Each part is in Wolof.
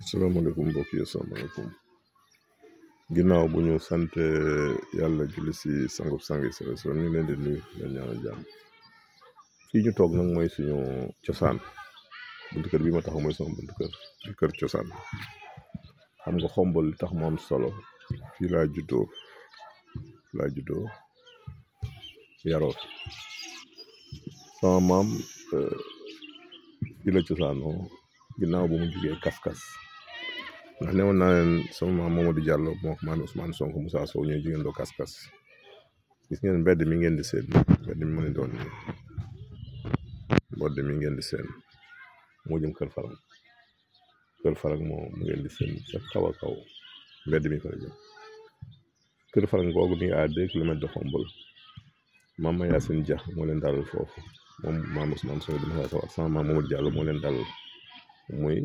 salaamaaleykum mbokk yi asalaamaaleykum ginnaaw bu ñu sant yàlla julli si sangub sangi so ñu leen di nuyu leen ñaanal jàmm fii ñu toog nag mooy suñu cosaan buntu kër bi ma taxaw mooy sama buntu kër di kër cosaan xam nga Xombol li tax mu am solo fii laa juddoo yaroo sama maam fii la cosaanoo ginnaaw bu mu jugee kas-kas ndax newoon naa leen sama maam Mamadou Diallo moo ko maam Ousmane Sonko Moussa Sow ñooy jigéen doo kas-kas gis ngeen mbedd mi ngeen di seen mbedd mi mën a doon mbedd mi ngeen di seen moo jëm kër Farang moo mu ngeen di seen sa kaw a kaw mbedd mi fa la jëm kër Farang googu mi ngi à 2 kilomètres de Xombol Mama Yacine Dia moo leen dalal foofu moom maam Ousmane Sonko di Moussa Sow ak sama maam Mamadou Diallo moo leen dalal muy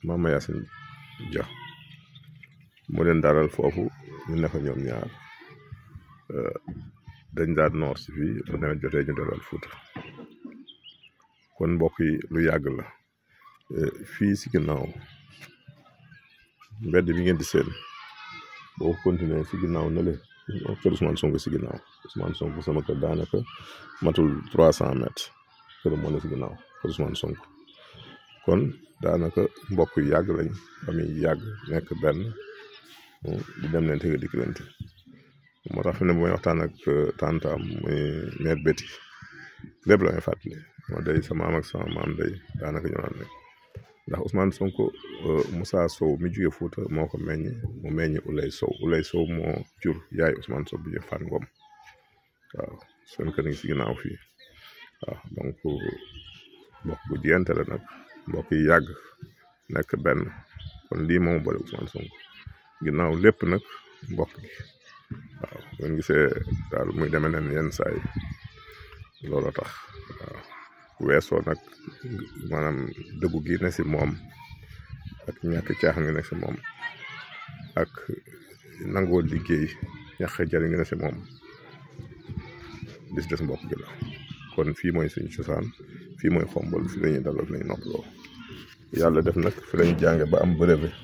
Mama Yacine Dia moo leen dalal foofu ñu ne fa ñoom ñaar dañ daan noor si fii bu nawet jotee ñu dalal Fuuta kon mbokk yi lu yàgg la fii si ginnaaw mbedd bi ngeen di seen boo continuer si ginnaaw na le kër Ousmane Sonko si ginnaaw Ousmane Sonko sama kër daanaka matul 300 mètres kër moo ne si ginnaaw kër Ousmane Sonko kon daanaka mbokk yu yàgg lañ famille yàgg nekk benn di dem leen tege dikkilante moo tax fi ne bu may waxtaan ak tantam muy mère Betty lépp la may fàttali moo day sama maam ak sama maam day daanaka ñu naan ne ndax Ousmane Sonko Moussa Sow mi jóge Fuuta moo ko meññ mu meññ Ulay Sow moo jur yaay Ousmane Sow bu ñu Fat Ngom waaw seen kër ngi si ginnaaw fii waaw donc mbokk bu jiyante la nag mbokk yi yàgg nekk benn kon lii moom boole Ousmane Sonko ginnaaw lépp nag mbokk gi waaw ngeen gisee daal muy demee nen yenn saa yi looloo tax waaw weesoo nag maanaam dëggu gi ne si moom ak ñàkk caaxaan gi ne si moom ak nangoo liggéey ñax jariñ gi ne si moom des mbokk gi la kon fii mooy suñu cosaan fii mooy Xombol fi la ñuy daloo fi la ñuy noppaloo yàlla def nag fi la ñu jànge ba am brevet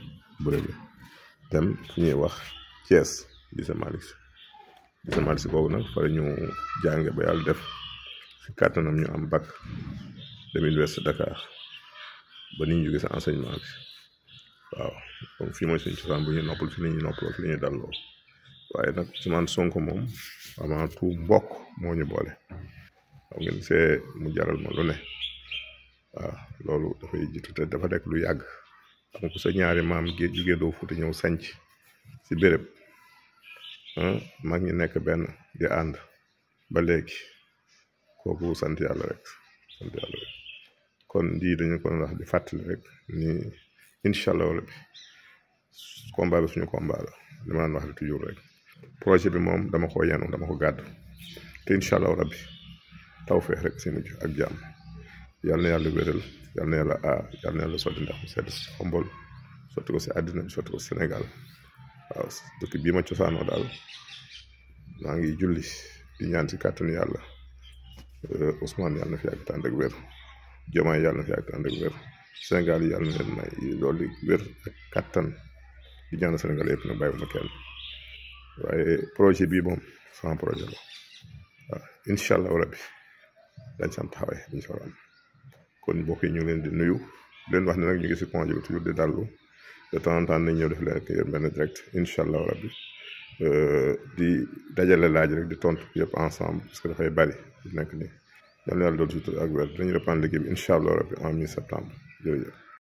dem fu ñuy wax Thiès lycée Malick Sy boobu nag fa la ñu jànge ba yàlla def si kàttanam ñu am bac dem université Dakar ba ni ñu jógee sa enseignement bi waaw donc fii mooy suñu cosaan bu ñuy noppal fi la ñuy noppaloo fi la ñuy dalloo waaye nag Ousmane Sonko moom avant tout mbokk moo ñu boole xam ngeen see mu jaral ma lu ne waaw loolu dafay jiitu te dafa nekk lu yàgg xam ko sa ñaari maam jugee doo Fuuta ñëw sanc si béréb mag ñi nekk benn di ànd ba léegi kooku sant yàlla rek kon lii dañu ko wax di fàttali rek ni incha allah wala bi combat bi suñu combat la li ma daan wax toujours rek projet bi moom dama ko yenu dama ko gàddu te incha allah rabbi tawfeex rek si mujj ak jàmm yàlla na yàlla wéral yàlla na yàlla yàlla na yàlla sotti ndax mu sedd si Xombol sotti ko si àddina bi sotti ko si Sénégal waaw dëkk bii ma cosaanoo daal maa ngi julli di ñaan si kàttanu yàlla Ousmane yàlla na fi yàgg tànd ak wér Diomaye yàlla na fi yàgg tànd ak wér Sénégal yi yàlla na leen may loolu wér ak kàttan di ñaan Sénégal yëpp na bàyyi ma kenn waaye projet bii moom sama projet la waaw incha allah rabbi dañ sam taxawee incha allah kon mbokk yi ñu leen di nuyu leen wax ne nag ñu ngi si congé bi toujours di dallu de temps en temps nañ ñëw def leen benn direct incha allah rabbi di dajale laaj rek di tontu yëpp ensemble parce que dafay bari nekk nii yal na yàlla doon sutur ak wér dañu reprendre liggéey bi incha allah rabbi en mi-septembre jërëjëf